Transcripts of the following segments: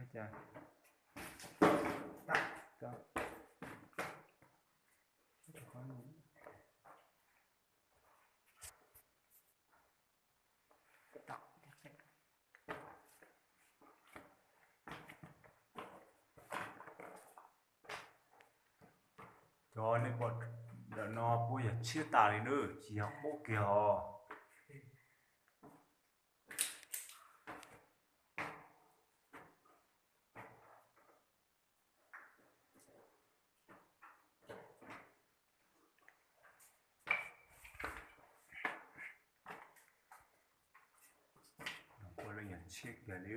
Cov nej pom ntawm no puab yog tshiab tas li na, tsis yog qub kiag os. Ua lub nyuag tshiab kiag li.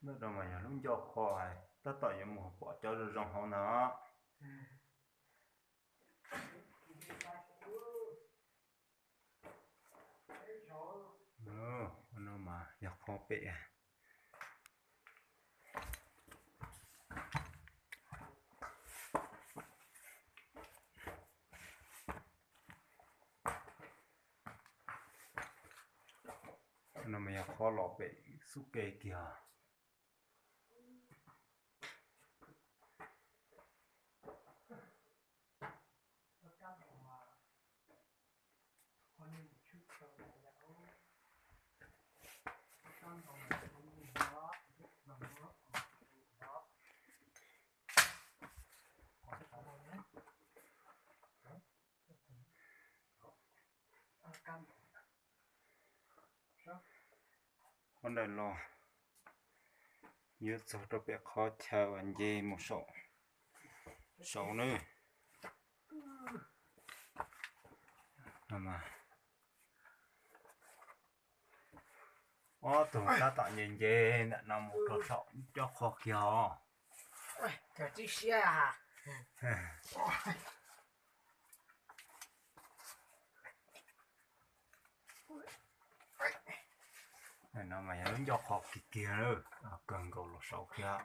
Lub no mas yog lub ncauj qhov hais, tab tom yuav mus pom cov zoo zoo hauv ntag. No mas yog qhov pem. No mas yog qhov los pem xub ke kiag. Qhov ntawm los yuav txog rau pem qhov chaw uas nce mus saum, saum nawb. Ob tug tab tom nce nce ntawm no mus rau saum cov qhov kiag os. No mas yog lub ncauj qhov kiag kiag, kawg nkaus los saud kiag.